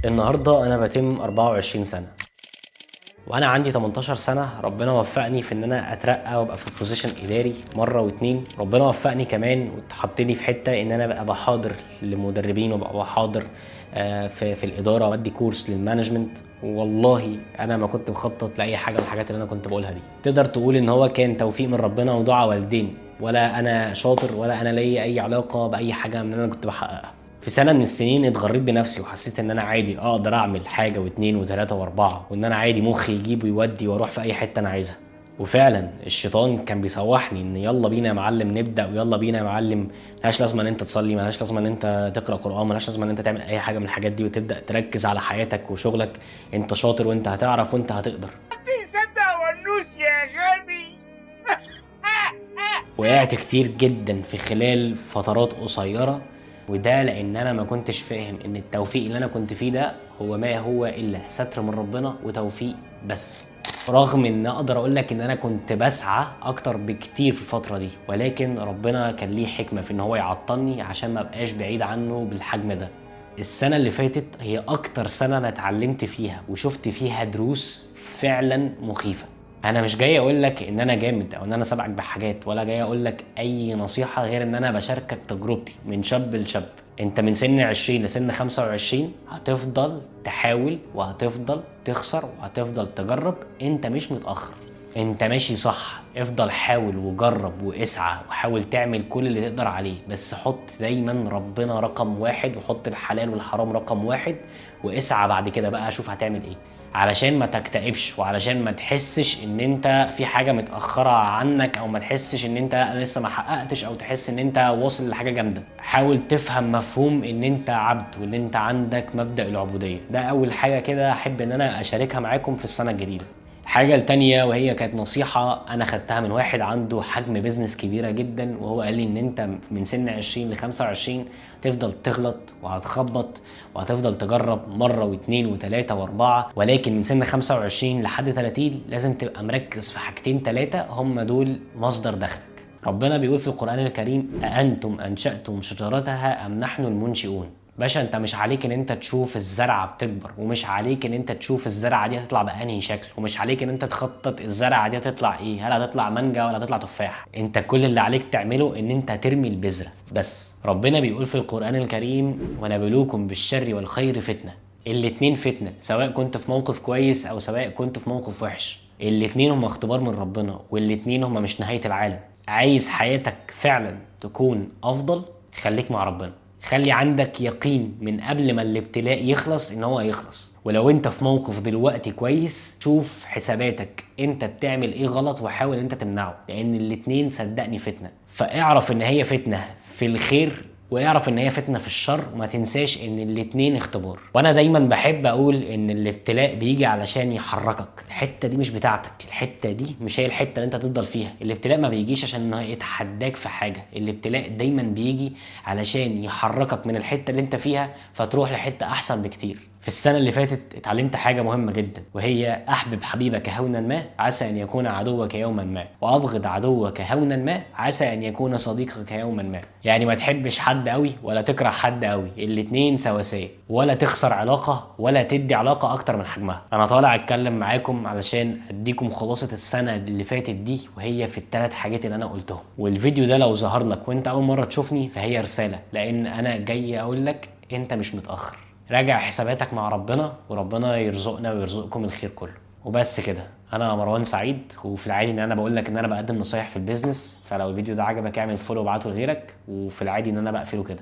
النهارده انا بتم 24 سنه، وانا عندي 18 سنة ربنا وفقني في ان انا اترقى وابقى في position اداري مرة واتنين. ربنا وفقني كمان واتحطني في حتة ان انا ابقى بحاضر لمدربين وابقى بحاضر في الادارة وادي course لل management. والله انا ما كنت مخطط لاي حاجة من الحاجات اللي انا كنت بقولها دي. تقدر تقول ان هو كان توفيق من ربنا ودعاء والدين، ولا انا شاطر ولا انا ليا اي علاقة باي حاجة من اللي انا كنت بحققها. في سنة من السنين اتغريت بنفسي وحسيت ان انا عادي اقدر اعمل حاجة واتنين وتلاتة واربعة، وان انا عادي مخي يجيب ويودي واروح في اي حتة انا عايزها. وفعلا الشيطان كان بيسوحني ان يلا بينا يا معلم نبدا، ويلا بينا يا معلم، ملهاش لازمه ان انت تصلي، ملهاش لازمه ان انت تقرا قران، ملهاش لازمه ان انت تعمل اي حاجة من الحاجات دي، وتبدا تركز على حياتك وشغلك. انت شاطر وانت هتعرف وانت هتقدر. تصدق ونوس يا غبي. وقعت كتير جدا في خلال فترات قصيرة، وده لان انا ما كنتش فاهم ان التوفيق اللي انا كنت فيه ده هو ما هو الا ستر من ربنا وتوفيق بس. رغم ان اقدر اقول لك ان انا كنت بسعى اكتر بكتير في الفترة دي، ولكن ربنا كان ليه حكمة في ان هو يعطلني عشان ما ابقاش بعيد عنه بالحجم ده. السنة اللي فاتت هي اكتر سنة انا اتعلمت فيها وشفت فيها دروس فعلا مخيفة. انا مش جاي اقول لك ان انا جامد او ان انا سابقك بحاجات، ولا جاي اقول لك اي نصيحة غير ان انا بشاركك تجربتي من شاب لشاب. انت من سن 20 لسن 25 هتفضل تحاول وهتفضل تخسر وهتفضل تجرب. انت مش متأخر، انت ماشي صح. افضل حاول وجرب واسعى وحاول تعمل كل اللي تقدر عليه، بس حط دايما ربنا رقم واحد، وحط الحلال والحرام رقم واحد، واسعى بعد كده بقى شوف هتعمل ايه، علشان ما تكتئبش وعلشان ما تحسش ان انت في حاجة متأخرة عنك، او ما تحسش ان انت لسه ما حققتش، او تحس ان انت واصل لحاجة جامدة. حاول تفهم مفهوم ان انت عبد وان انت عندك مبدأ العبودية. ده اول حاجة كده احب ان انا اشاركها معاكم في السنة الجديدة. الحاجة التانية وهي كانت نصيحة أنا خدتها من واحد عنده حجم business كبيرة جدا، وهو قال لي إن أنت من سن 20 ل 25 تفضل تغلط وهتخبط وهتفضل تجرب مرة واتنين وتلاتة وأربعة، ولكن من سن 25 لحد 30 لازم تبقى مركز في حاجتين تلاتة هم دول مصدر دخلك. ربنا بيقول في القرآن الكريم: أأنتم أنشأتم شجرتها أم نحن المنشئون؟ باشا انت مش عليك ان انت تشوف الزرعه بتكبر، ومش عليك ان انت تشوف الزرعه دي هتطلع بانهي شكل، ومش عليك ان انت تخطط الزرعه دي هتطلع ايه، هل هتطلع مانجا ولا هتطلع تفاح. انت كل اللي عليك تعمله ان انت ترمي البذرة بس. ربنا بيقول في القرآن الكريم: ونبلوكم بالشر والخير فتنة. الاتنين فتنة، سواء كنت في موقف كويس او سواء كنت في موقف وحش، الاتنين هما اختبار من ربنا، والاتنين هما مش نهاية العالم. عايز حياتك فعلا تكون افضل، خليك مع ربنا، خلي عندك يقين من قبل ما الابتلاء يخلص ان هو هيخلص. ولو انت في موقف دلوقتي كويس، شوف حساباتك انت بتعمل ايه غلط وحاول انت تمنعه، لان الاتنين صدقني فتنة. فاعرف ان هي فتنة في الخير واعرف ان هي فتنة في الشر، وما تنساش ان الاتنين اختبار. وانا دايما بحب اقول ان الابتلاء بيجي علشان يحركك. الحتة دي مش بتاعتك، الحتة دي مش هي الحتة اللي انت هتفضل فيها. الابتلاء ما بيجيش عشان انه يتحداك في حاجة، الابتلاء دايما بيجي علشان يحركك من الحتة اللي انت فيها فتروح لحتة احسن بكتير. في السنة اللي فاتت اتعلمت حاجة مهمة جدا، وهي أحبب حبيبك هونا ما عسى أن يكون عدوك يوما ما، وأبغض عدوك هونا ما عسى أن يكون صديقك يوما ما. يعني ما تحبش حد قوي ولا تكره حد قوي، الاتنين سواسية، ولا تخسر علاقة ولا تدي علاقة أكتر من حجمها. أنا طالع أتكلم معاكم علشان أديكم خلاصة السنة اللي فاتت دي، وهي في الثلاث حاجات اللي أنا قلتهم. والفيديو ده لو ظهر لك وأنت أول مرة تشوفني فهي رسالة، لأن أنا جاي أقول لك أنت مش متأخر. راجع حساباتك مع ربنا، وربنا يرزقنا ويرزقكم الخير كله. وبس كده، انا مروان سعيد، وفي العادي ان انا بقول لك ان انا بقدم نصايح في ال business، فلو الفيديو ده عجبك اعمل follow وابعته لغيرك، وفي العادي ان انا بقفله كده.